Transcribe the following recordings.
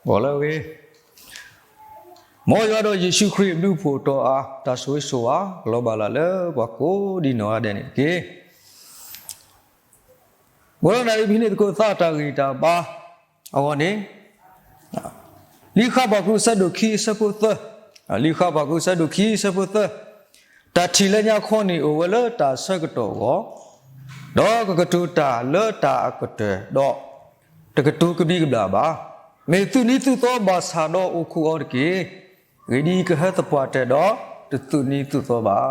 ဂီၤလၢအဂ့ၤ, မ်ယွၤဒီးယ့ၣ်ၡူးခရံာ်အဘျုးအဖှိၣ်တီၤအါ တၢ်ဆိၣ်ဂ့ၤဆိၣ်ဝါ လီၤဘၣ်လၢ်လၢပှၤကိးဒံးနီၢ်ဂၤဒဲးန့ၣ်တက့ၢ်. ဂီၤလၢနၤအံၤ ပဟံးန့ၢ်သကိးသးတၢ်ဂံၢ်တၢ်ဘါအဂီၢ်န့ၣ်, လံာ်ဃဘးကူာ်အဆၢဒိၣ်ခံအဆၢဖိသၢ, လံာ်ဃဘးကူာ်အဆၢဒိၣ်ခံအဆၢဖိသၢ, တၢ်ထံၣ်လၢညါခီန့ၣ်အိၣ်ဝဲလၢတၢ်ဆၢကတီၢ်အဂီၢ်, ဒီးကကတိၤတၢ်လၢတၢ်အကတၢၢ်ဒီး တကတိၤကဘံကဘျၣ်ဘၣ်. မ့ၢ်သူၣ်နံၤသူၣ်သီဘၣ်ဆၣ်ဒီးအိၣ်ခိးအီၤတက့ၢ်. ဂ့ၢ်ဒ်အံၤ, ကဟၢသပှၢ်တၢၢ်ဒီး တသူၣ်နံၤသူၣ်သီဘၣ်.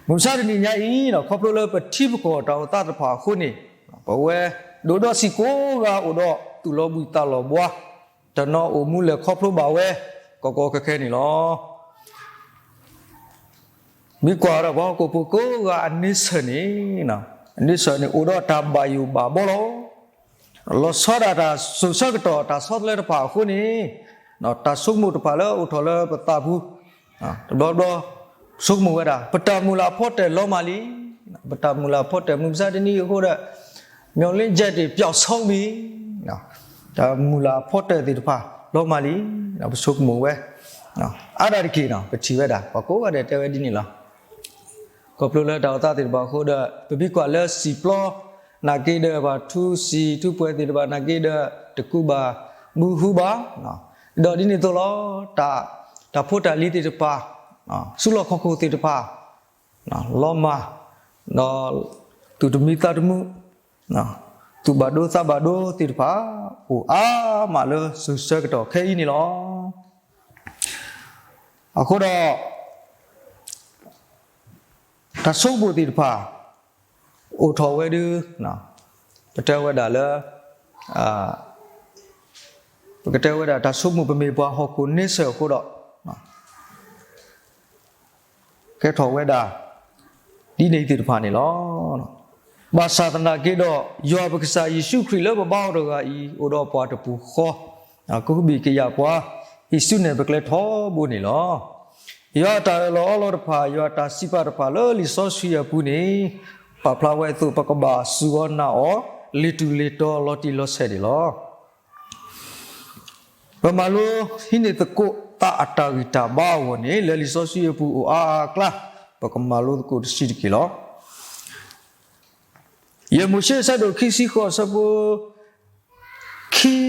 မုၢ်မဆါတနံၤညါအံၤ, ခီဖျိလၢပထံပကီၢ်တၢ်အိၣ်သးတဖၣ်အဃိန့ၣ်, ပဝဲဒိးဒီးစံးကိးဂၤအိၣ်ဒီးသူၣ်လီၤဘှံးသးလီၤဘှါ, တနီၤအိၣ်မူလဲၤခီဖျိဘၣ်ဝဲ ကီကီခဲခဲန့ၣ်လီၤ. မ့ၢ်ကွၢ်ဒီးပှၤဟီၣ်ခိၣ်ဖိကိးဂၤအန့ဆၢၣ်န့ၣ်, အန့ဆၢၣ်န့ၣ်အိၣ်ဒီးတၢ်ဘၣ်ယိၣ်ဘၣ်ဘီလီၤ. လီၤဆီဒၣ်တၢ်စိၤဆၢကတီၢ်တၢ်ဆီတလဲတဖၣ်အဃိန့ၣ်, တၢ်ဆိကမိၣ်တဖၣ်လၢအိၣ်ထီၣ်လၢပသးပူၤ, တဘျီဘျီ ဆိကမိၣ်ဝဲဒၣ် ပတၢ်မုၢ်လၢ်အဖီတၢၣ်လီၤမၢ်လံ, ပတၢ်မုၢ်လၢ်အဖီတၢၣ် မုၢ်မဆါတနံၤအဃိဒီး မျှော်လင့်ချက်တွေပျောက်ဆုံးပြီ, တၢ်မုၢ်လၢ်အဖီတၢၣ်သ့ၣ်တဖၣ်လီၤမၢ်လံ, ပဆိကမိၣ်ဝဲ အါဒၣ်တက့ၢ် ပထံၣ်ဝဲဒၣ် ပှၤကိးဂၤဒဲးတဲဝဲဒ်န့ၣ်လီၤ. ခီဖျိလၢတၢ်အိၣ်သးသ့ၣ်တဖၣ်အဃိဒီး ပမ့ၢ်ကွၢ်လၢစံာ်ပျီနာ်က့ဒီး ပှၤထူစံာ်ထူပှဲၤသ့ၣ်တဖၣ်နာ်က့ဒီး တကူးဘၣ်ဘုဟုဘၣ်, ဒီးဒ်န့ၣ်အသိးလီၤ, တၢ်ဖိတၢ်လံၤသ့ၣ်တဖၣ်, စုလီၢ်ခီၣ်ခိၣ်သ့ၣ်တဖၣ် လီၤမၢ်, ဒီး သူၣ်တမံသးတမုာ်, သူၣ်ဘၣ်ဒိသးဘၣ်ဒိသ့ၣ်တဖၣ် အိၣ်အါမးလၢစိၤဆၢကတီၢ်ခဲအံၤန့ၣ်လီၤ. အဃိဒီး တၢ်ဆိကမိၣ်သ့ၣ်တဖၣ် အိၣ်ထီၣ်ဝဲဒၣ်, ပတဲဝဲဒၣ်လၢ ပကတဲဝဲဒၣ်တၢ်ဆိကမိၣ် ပမ့ၢ်ပှၤဟီၣ်ခိၣ်န့ဆၢၣ်အဃိဒီး ကဲထီၣ်ဝဲဒၣ် ဒ်န့ၣ်သ့ၣ်တဖၣ်န့ၣ်လီၤ. ဘၣ်ဆၣ်သနာ်က့ဒီး ယွၤပကစၢ်ယ့ၣ်ၡူးခရံာ်လၢပဘါအီၤတဂၤအံၤ အိၣ်ဒီးပှၤတပူၤဃီ, ကဟုဘံၣ်ကယာ်ပှၤ, ဟံးစုနဲၣ်ပကျဲထီဘိန့ၣ်လီၤ. ယွၤအတၢ်အၢၣ်လီၤအီလီၤတဖၣ်, ယွၤအတၢ်စံးပာ်တဖၣ်လၢလံာ်စီဆှံအပူၤန့ၣ်, ပာ်ဖျါဝဲအသိး ပကဘၣ်စူၢ်အီၤနာ်အီၤ လီၤတံၢ်လီၤဆဲးလီၤ. ပမၤလိဟံးန့ၢ်သကိးသးအတၢ်ဂံၢ်တၢ်ဘါအဂီၢ်န့ၣ် လၢလံာ်စီဆှံအပူၤအိၣ်အါအါအကျါ, ပကမၤလိသကိးတဆံးတက့ၢ်လီၤ. ယဲၢ်မိၤၡ့အဆၢဒိၣ်ခံဆံဃိးအဆၢဖိ ခံ,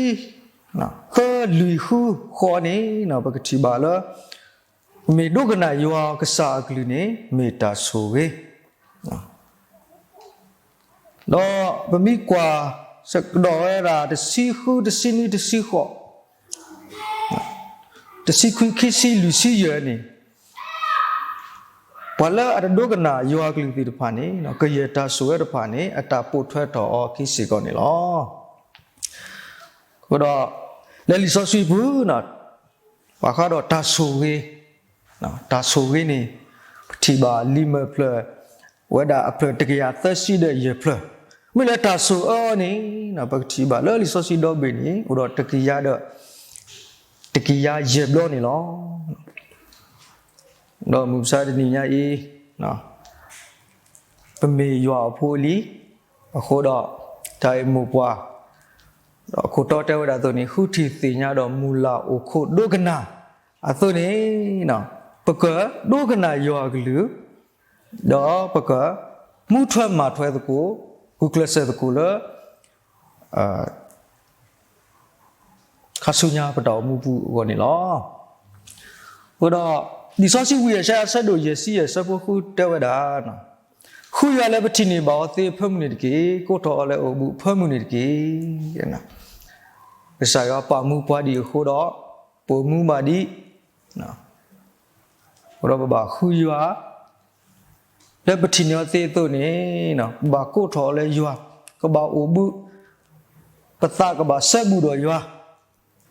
သၢလွံၢ်ဃုဃိးန့ၣ် ပကထံၣ်ဘၣ်လၢ မ့ၢ်ဒိကနၣ်ယွၤကစၢ်အကလုၢ်န့ၣ် မ့ၢ်တၢ်ဆိၣ်ဂ့ၤ ဒီးပမ့ၢ်ကွၢ် ဆၢကဒီးဝဲဒၣ် တဆံဃု တဆံနွံ တဆံဃိး, တဆံခွံ ခံဆံ လွံၢ်ဆံယဲၢ်န့ၣ်, ပှၤလၢအတဒိကနၣ်ယွၤအကလုၢ်သ့ၣ်တဖၣ်န့ၣ် ကယဲၢ်တၢ်ဆိၣ်ဝဲတဖၣ်န့ၣ် အတၢ်ပိာ်ထွဲထီၣ်အီၤခံစ့ၢ်ကီးန့ၣ်လီၤ. အဃိဒီး လၢလံာ်စီဆှံပူၤ ဘၣ်ဃးဒီးတၢ်ဆိၣ်ဂ့ၤ, တၢ်ဆိၣ်ဂ့ၤန့ၣ် ပထံၣ်ဘၣ်လံာ်မဲာ်ဖျၢၣ် ဝဲဒၣ်အဖျၢၣ်တကယၤသၢဆံဒီးယဲၢ်ဖျၢၣ်, မ့ၢ်လၢတၢ်ဆိၣ်အၢအီၤန့ၣ် ပကထံၣ်ဘၣ်လၢလံာ်စီဆှံဒီဘ့ၣ်န့ၣ် အိၣ်ဒီးတကယၤဒီး တကယၤယဲၢ်ဘျီန့ၣ်လီၤ. ဒီးမုၢ်မဆါတနံၤညါအံၤ ပမ့ၢ်ယွၤအဖိအလံၤအဃိဒီး တၢ်အံၤမိၢ်ပှၢ် ဒီးခိၣ်တီတဲဝဲဒၣ်အသိးန့ၣ် ဃုထံၣ်သ့ၣ်ညါဒီးမုၢ်လၢ်အိၣ်ခိးဒိကနၣ်အသိးန့ၣ် ပကဒိကနၣ်ယွၤအကလုၢ်, ဒီးပကမူထွဲမၤထွဲသကိး, ဂုာ်ကျဲးစၢးသကိးလၢ ခါဆူညါပတၢ်အိၣ်မူပူၤအဂီၢ်န့ၣ်လီၤ. အဃိဒီး လံာ်စီဆှံဝံယၡါယၤအဆၢဒိၣ်ယဲၢ်ဆံယဲၢ်အဆၢဖိဃုတဲဝဲဒၣ်, ဃုယွၤလၢပထံၣ်န့ၢ်ဘၣ်အီၤသ့အဖၢမုၢ်န့ၣ်တက့ၢ်. ကိးထီၣ်အီၤလၢအအိၣ်ဘူးအဖၢမုၢ်န့ၣ်တက့ၢ်. ကစၢ်ယွၤပာ်မူပှၤဒံးအဃိဒီး ပအိၣ်မူဘၣ်ဒံး အဃိဒီးပဘၣ်ဃုယွၤ လၢပထံၣ်န့ၢ်အီၤသ့အသိးန့ၣ် ပဘၣ်ကိးထီၣ်အီၤလၢယွၤ, ကဘၣ်အိၣ်ဘူး, ပသးကဘၣ်စဲဘူးဒီးယွၤ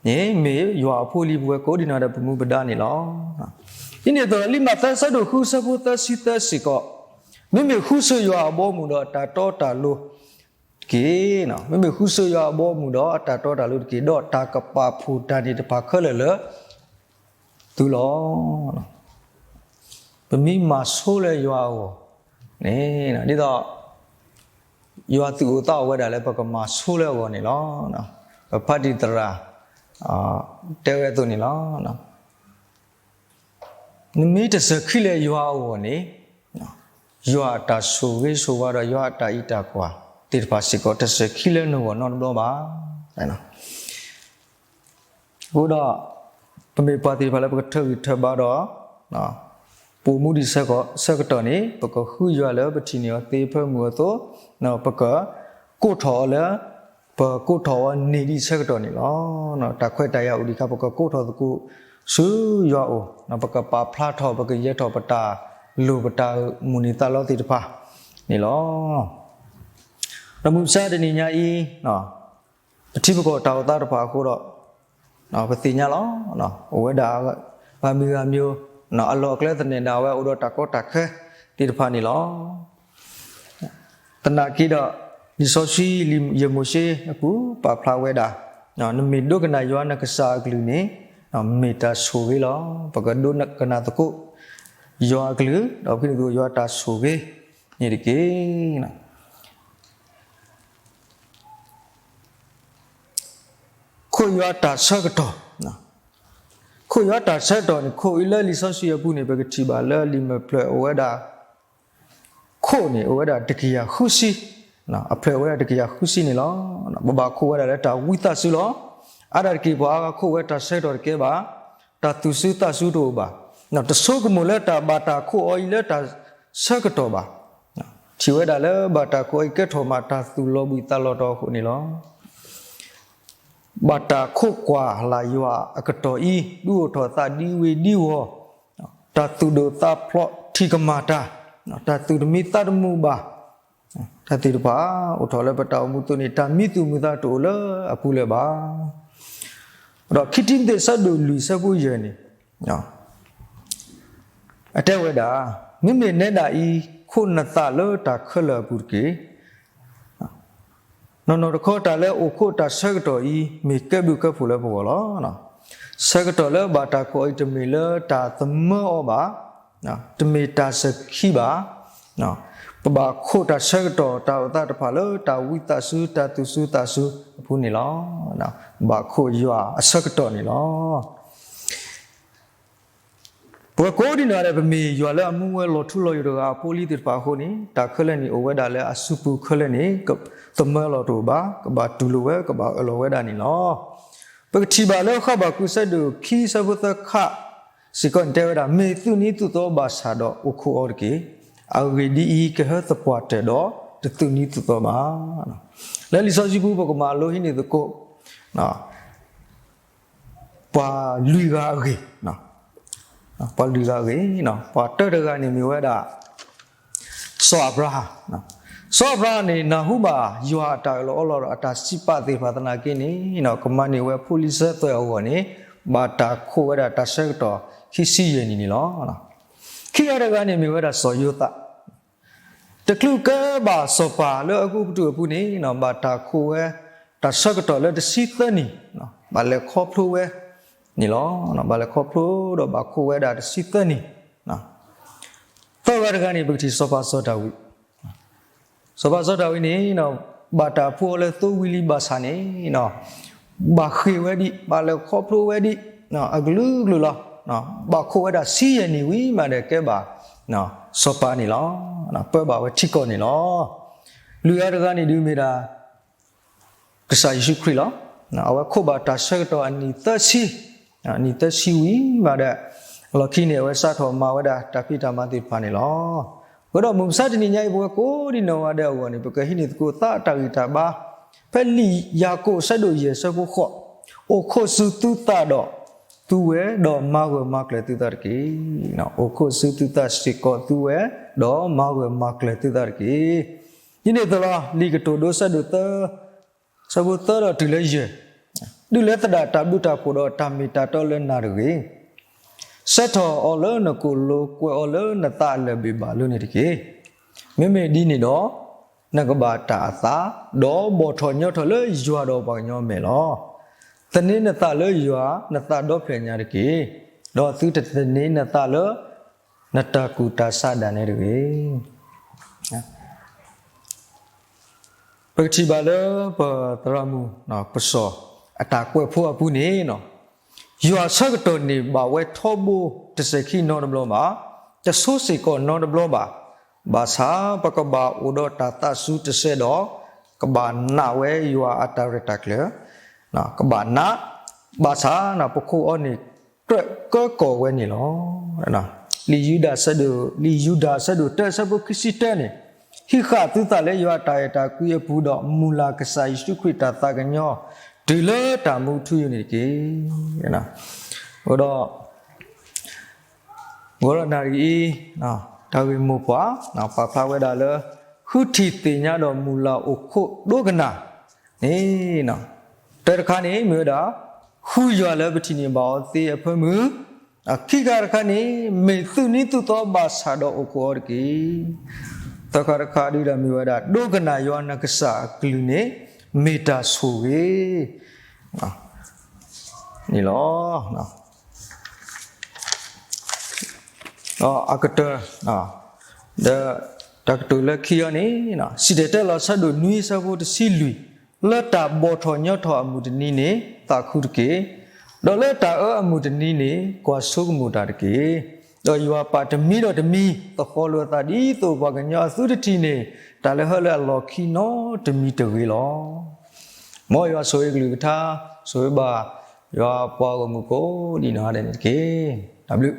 န့ၣ် မ့ၢ်ယွၤအဖိအလံၤ ပဝဲကိးဒံးနီၢ်ဂၤဒဲးပမူပဒါန့ၣ်လီၤ. ဒ်န့ၣ်အသိး လံာ်မးသဲအဆၢဒိၣ်ဃုအဆၢဖိသၢဆံသၢစ့ၢ်ကီး, မ့မ့ၢ်ဃုဆိယွၤအဘီအမုၢ်ဒီးအတၢ်တီတၢ်လိၤတက့ၢ်. မ့မ့ၢ်ဃုဆိယွၤအဘီအမုၢ်ဒီးအတၢ်တီတၢ်လိၤတက့ၢ်, ဒီးတၢ်ကပာ်ဖှိၣ်တၢ်န့ၣ်တဖၣ်ခဲလၢာ်လၢ သုလီၤ. ပမ့ၢ်မၤဆိလၢယွၤအဂီၢ်န့ၣ် ဒ်သိး ယွၤသူၣ်အိၣ်သးအိၣ်ဝဲဒၣ်လၢပကမၤဆိလၢအဂီၢ်န့ၣ်လီၤ. ပဖးတံၢ်သရၣ် တဲဝဲအသိးန့ၣ်လီၤ. နမ့ၢ်တစၢၤခံလၢယွၤအဂီၢ်န့ၣ်, ယွၤအတၢ်ဆိၣ်ဂ့ၤဆိၣ်ဝါဒီးယွၤအတၢ်အံးတၢ်ကွၢ်သ့ၣ်တဖၣ်စ့ၢ်ကီး တစၢၤခံလၢနဂီၢ်နီတဘျီဘၣ်. အဃိဒီး ပမ့ၢ်ပှၤသ့ၣ်တဖၣ်လၢပကထၢဂံၢ်ထၢဘါဒီး ပအိၣ်မူဒံးဆၢကတီၢ်န့ၣ် ပကဃုယွၤလၢပထံၣ်န့ၢ်အီၤသ့ဖၢမုၢ်အသိး, ပကကိးထီၣ်အီၤလၢ ပကိးထီၣ်အီၤန့ၢ်ဒံးဆၢကတီၢ်န့ၣ်လီၤ. တၢ်ခွဲးတၢ်ယာ်အိၣ်ဒံးအခါ ပကကိးထီၣ်သကိးဆူယွၤအအိၣ်, ပကပာ်ဖျါထီၣ် ပကယဲၢ်ထီၣ်ပတၢ်လိၣ် ပတၢ်မုၢ်လၢ်သ့ၣ်တဖၣ်န့ၣ်လီၤ. ဒီးမုၢ်မဆါတနံၤညါအံၤ ပထံပကီၢ်တၢ်အိၣ်သးတဖၣ်အဃိဒီး ပသ့ၣ်ညါလီၤ. အိၣ်ဝဲဒၣ် ဂၤမံၤဂၤမံၤ အလီၢ်အကျဲသနၢၣ်ဒၣ်ဝဲ အိၣ်ဒီးတၢ်ကီတၢ်ခဲသ့ၣ်တဖၣ်န့ၣ်လီၤ. သနာ်က့ဒီး လံာ်စီဆှံလံာ်ယဲၢ်မိၤၡ့အပူၤ ပာ်ဖျါဝဲဒၣ် နမ့ၢ်ဒိကနၣ်ယွၤနကစၢ်အကလုၢ်န့ၣ် မ့ၢ်တၢ်ဆိၣ်ဂ့ၤလီၤ. ပကဒိကနၣ်သကိးယွၤအကလုၢ် ဒီးဖဲန့ၣ်သကိးယွၤတၢ်ဆိၣ်ဂ့ၤန့ၣ်တက့ၢ်. ခိၣ်ယွၤတၢ်ဆၢကတီၢ်, ခိၣ်ယွၤတၢ်ဆၢကတီၢ်န့ၣ် ခိၣ်အံၤလၢလံာ်စီဆှံအပူၤန့ၣ် ပကထံၣ်ဘၣ်လၢလံာ်မဲာ်ဖျၢၣ်အိၣ်ဝဲဒၣ် ခိၣ်န့ၣ် အိၣ်ဝဲဒၣ်တကယၤဃုဆံ, အဖျၢၣ်အိၣ်ဝဲဒၣ်တကယၤဃုဆံန့ၣ်လီၤ. ပဘၣ်ခိၣ်ဝဲဒၣ်လၢတၢ်ဝံသးစူၤလီၤ. အါဒၣ်တက့ၢ် ပှၤအါဂၤခိၣ်ဝဲတၢ်ဆၢကတီၢ်တကဲဘၣ်, တၢ်သူၣ်စူၤသးစူၤတအိၣ်ဘၣ်, တဆိကမိၣ်လၢတၢ်ဘၣ်တၢ်ခိၣ်အီၤအံၤလၢတၢ်ဆၢကတီၢ်ဘၣ်. ထံၣ်ဝဲဒၣ်လၢဘၣ်တၢ်ခိၣ်အံၤကဲထီၣ်မး တၢ်သူၣ်လီၤဘှံးသးလီၤတီၤအဃိန့ၣ်လီၤ. ဘၣ်တၢ်ခိၣ်ကွၢ်လၢ်ယွၤအကတီၢ်အံၤ ဒုးအိၣ်ထီၣ်သးဒ်ဝ့ၢ်ဒ်ဝီၤ, တၢ်သူၣ်ဒိၣ်သးဖျိးထံၣ်ကမၣ်တၢ်, တၢ်သူၣ်တမံသးတမုာ်ဘၣ်, တၢ်သ့ၣ်တဖၣ် အိၣ်ထီၣ်လၢပတၢ်အိၣ်မူအသိးန့ၣ် တၢ်မံသူၣ်မုာ်သးတအိၣ်လၢအပူၤလၢၤဘၣ်. ဒီးခံတံၤမသ့းဆၢဒိၣ်လွံၢ်ဆၢဖိယဲၢ်န့ၣ် အတဲဝဲဒၣ်, မ့မ့ၢ်နဲဒၣ်အံၤ ခိးနသးလၢတၢ်ခဲလၢာ်အပူၤတက့ၢ်. နီၢ်နီၢ်တခီ တၢ်လၢအိၣ်ခိးတၢ်ဆၢကတီၢ်အံၤ မ့ၢ်ကဲဘျုးကဲဖှိၣ်လၢပဂီၢ်လီၤ. ဆၢကတီၢ်လၢဘၣ်တၢ်ခိၣ်အံၤတမ့ၢ်လၢတၢ်သမၢအီၤဘၣ်, တမ့ၢ်တၢ်စၢၤခံဘၣ်. ပဘၣ်ခိးတၢ်ဆၢကတီၢ် တၢ်အိၣ်သးတဖၣ်လၢတၢ်ဝံသးစူၤ တၢ်သူၣ်စူၤသးစူၤအပူၤန့ၣ်လီၤ. ဘၣ်ခိးယွၤအဆၢကတီၢ်န့ၣ်လီၤ. ပဝဲကိးဒံနီၢ်ဂၤဒဲး ပမ့ၢ်ယွၤလၢအမူဝဲလီၤထူလီၤယိာ်တဂၤအဖိအလံၤသ့ၣ်တဖၣ်အဃိန့ၣ် တၢ်ခဲလၢာ်န့ၣ်အိၣ်ဝဲဒၣ်လၢအစုပူၤခဲလၢာ်န့ၣ် သမၢလီၤတအိၣ်ဘၣ်, ကဘၣ်တူၢ်လိာ်ဝဲ ကဘၣ်အၢၣ်လီၤဝဲဒၣ်န့ၣ်လီၤ. ပကထံၣ်ဘၣ်လၢဃဘးကူးဆၢဒိၣ်ခံဆၢဖိသၢခါစ့ၢ်ကီးန့ၣ် တဲဝဲဒၣ်, မ့ၢ်သူၣ်နံၤသူၣ်သီဘၣ်ဆၣ်ဒီးအိၣ်ခိးအီၤတက့ၢ်. အဂ့ၢ်ဒ်အံၤ, ကဟၢသပှၢ်တၢၢ်ဒီးတသူၣ်နံၤသူၣ်သီဘၣ်. လၢလံာ်စီဆှံပူၤ ပကမၤလိဟံးန့ၢ်သကိး ပှၤလွံၢ်ဂၤအဂ့ၢ်, ပှၤလွံၢ်ဂၤအဂ့ၢ်, ပှၤတၢတဂၤန့ၣ်မ့ၢ်ဝဲဒၣ် စီၤအၤဘြၤဟၣ်, စီၤအၤဘြၤဟၣ်န့ၣ် နၢ်ဟူဘၣ်ယွၤအတၢ်အၢၣ်လီၤအီလီၤဒီးအတၢ်စံးပာ်သ့ၣ်တဖၣ်သနာ်က့န့ၣ် ကမၤန့ၢ်ဝဲဖိလံၤစၢၤသွဲၣ်အဂီၢ်န့ၣ် ဘၣ်တၢ်ခိးဝဲဒၣ်တၢ်ဆၢကတီၢ်ခံဆံယဲၢ်နံၣ်န့ၣ်လီၤ. ခံဂၤတဂၤန့ၣ်မ့ၢ်ဝဲဒၣ်စီၤယိၤသး တချုးကဲဘၣ်စီၤပၤလၢအကအိၣ်ကတၢၢ်အပူၤန့ၣ် ဘၣ်တၢ်ခိးဝဲ တၢ်ဆၢကတီၢ်လၢတဆံသၢနံၣ်, ဘၣ်လဲၤခီဖျိဝဲန့ၣ်လီၤ. ဘၣ်လဲၤခီဖျိဒီးဘၣ်ခိးဝဲဒၣ်တဆံသၢနံၣ်. သၢဂၤတဂၤန့ၣ် ပကထံၣ်စီၤပၤစီၤဒၤဝံး, စီၤပၤစီၤဒၤဝံးန့ၣ် ဘၣ်တၢ်ဖှူအီၤလၢသိဝံလံၤဘၣ်ဆၣ်န့ၣ် ဘၣ်ဃ့ၢ်ဝဲဒံး, ဘၣ်လဲၤခီဖျိဝဲဒံး, အကလုာ်ကလုာ်လီၤ. ဘၣ်ခိးဝဲဒၣ်ဆံယဲၢ်နံၣ်ဝံၤမးဒီးကဲဘၣ်စီၤပၤန့ၣ်လီၤ. ပၢဘၣ်ဝဲထံကီၢ်န့ၣ်လီၤ. လွံၢ်ဂၤတဂၤန့ၣ်ဒုးမ့ၢ်ဒၣ် ကစၢ်ယ့ၣ်ၡူးခရံာ်လီၤ. အဝဲခိးဘၣ်တၢ်ဆၢကတီၢ်အနံၣ်သၢဆံ, အနံၣ်သၢဆံဝံၤမးဒီး လီၢ်ခံန့ၣ် အဝဲစးထီၣ်မၤဝဲဒၣ်တၢ်ဖံးတၢ်မၤသ့ၣ်တဖၣ်န့ၣ်လီၤ. အဃိဒီးမုၢ်မဆါတနံၤညါအံၤ ပဝဲကိးဒံနီၢ်ဂၤဒဲးအဂီၢ်န့ၣ် ပကဟံးန့ၢ်သကိးသးအတၢ်ဂံၢ်တၢ်ဘါ ဖဲလံာ်ယၤကိာ်ဆၢဒိၣ်ယဲၢ်ဆၢဖိဃိး, အိၣ်ခိးဆူသုသးဒီး သုဝဲဒီးမၤဂၢၢ်မၤကျၢၤသုသးတက့ၢ်. အိၣ်ခိးဆူသုသးစ့ၢ်ကီးသုဝဲ ဒီးမၤဂၢၢ်မၤကျၢၤသုသးတက့ၢ်. ဒ်န့ၣ်အသိးလီၤ. လံာ်ကတိၤဒိဆၢဒိၣ်သၢ ဆၢဖိသၢဒီးတုၤလၢယဲၢ်, ဒုးလဲသဒၣ်တၢ်ဘျုးတၢ်ဖှိၣ်ဒီးတၢ်မ့ၢ်တၢ်တီလၢနၤတဂ့ၤ. ဆဲးထီၣ်အီၤလၢနကိာ်လိၤ ကွဲးအီၤလၢနသးအလၢၢ်ဘ့ၣ်ဘၣ်လိၤန့ၣ်တက့ၢ်. မ့မ့ၢ်ဒ်န့ၣ်ဒီး နကဘၣ်တၢ်အသး, ဒီးဘီၣ်ထီၣ်ညီထီၣ်လၢယွၤဒီးပှၤကညီအမဲာ်လီၤ. သန့ၤနသးလၢယွၤ, နသးဒီဖျၢၣ်ညါတက့ၢ်. ဒီးသုတသန့ၤနသးလၢ နတၢ်ကူၣ်တၢ်ဆးဒၣ်နဲတဂ့ၤ. ပကထံၣ်ဘၣ်လၢပသရၣ်မုၣ် ပစီၤ အတၢ်ကွဲးဖိအပူၤန့ၣ်, ယွၤဆၢကတီၢ်န့ၣ်ဘၣ်ဝဲထီဘိတစဲးခံနီတဘျီဘၣ်, တဆိစ့ၢ်ကီးနီတဘျီဘၣ်. ဘၣ်ဆၣ်ပကဘၣ်အိၣ်ဒီးတၢ်သးစူၤတစဲးဒီး, ကဘၣ်နာ်ဝဲယွၤအတၢ်ရဲၣ်တၢ်ကျဲၤ, ကဘၣ်နာ်, ဘၣ်ဆၣ်ပခိၣ်အီၤန့ၣ် ကြၢးကၢကီၢ်ဝဲန့ၣ်လီၤ. လံာ်ယူဒၤဆၢဒိၣ်, လံာ်ယူဒၤဆၢဒိၣ်တၢ ဆၢဖိခံဆံတၢန့ၣ်, ဟံးဃာ်သုသးလၢယွၤအတၢ်အဲၣ်တၢ်ကွံအပူၤဒီး မုၢ်လၢ်ကစၢ်ယ့ၣ်ၡူးခရံာ်တၢ်သးကညီၤ တုၤလၢတၢ်မူထူယိာ်န့ၣ်တက့ၢ်. အဃိဒီး ဂီၤဒီးနၣ်ရံၣ်အံၤ, တၢ်ဂ့ၢ်မိၢ်ပှၢ် ပာ်ဖျါဝဲဒၣ်လၢ ဃုထံၣ်သ့ၣ်ညါဒီးမုၢ်လၢ်အိၣ်ခိးဒိကနၣ်န့ၣ်, တၢတခါန့ၣ်မ့ၢ်ဝဲဒၣ် ဃုယွၤလၢပထံၣ်န့ၢ်ဘၣ်အီၤသ့အဖၢမုၢ်, ခံခါတခါန့ၣ် မ့ၢ်သုးနံၤသုးသီဘၣ်ဆၣ်ဒီးအိၣ်ခိးအီၤတက့ၢ်. သၢခါတခါဒုးဒီးမ့ၢ်ဝဲဒၣ် ဒိကနၣ်ယွၤနကစၢ်အကလုၢ်န့ၣ် မ့ၢ်တၢ်ဆိၣ်ဂ့ၤ န့ၣ်လီၤ. အကတၢၢ်, ဒီးတၢ်ကတိၤလၢခံအံၤန့ၣ်, စံၣ်တဲၤတဲလီၤဆၢဒိၣ်နွံဆၢဖိတဆံလွံၢ်, လၢတၢ်ဘီၣ်ထီၣ်ညီထီၣ်အမုၢ်တနံၤန့ၣ် သးခုတက့ၢ်. ဒီးလၢတၢ်အၢအမုၢ်တနံၤန့ၣ် ကွၢ်ဆိကမိၣ်တၢ်တက့ၢ်. ဒီးယွၤပာ်တမံၤဒီးတမံၤ သဃီလိာ်အသးဒ်သိးပှၤကညီအသုတထံၣ်န့ၣ် တၢ်လၢဟၢလၢအလီၢ်ခံနီတမံၤတဂ့ၤလီၤ. မ်ယွၤဆိၣ်ဂ့ၤကလုၢ်ကထါ, ဆိၣ်ဂ့ၤဘၣ်ယွၤပှၤဂီၢ်မုၢ်ကိးဒံးနီၢ်ဂၤဒဲးန့ၣ်တက့ၢ်. တၢ်ဘျုး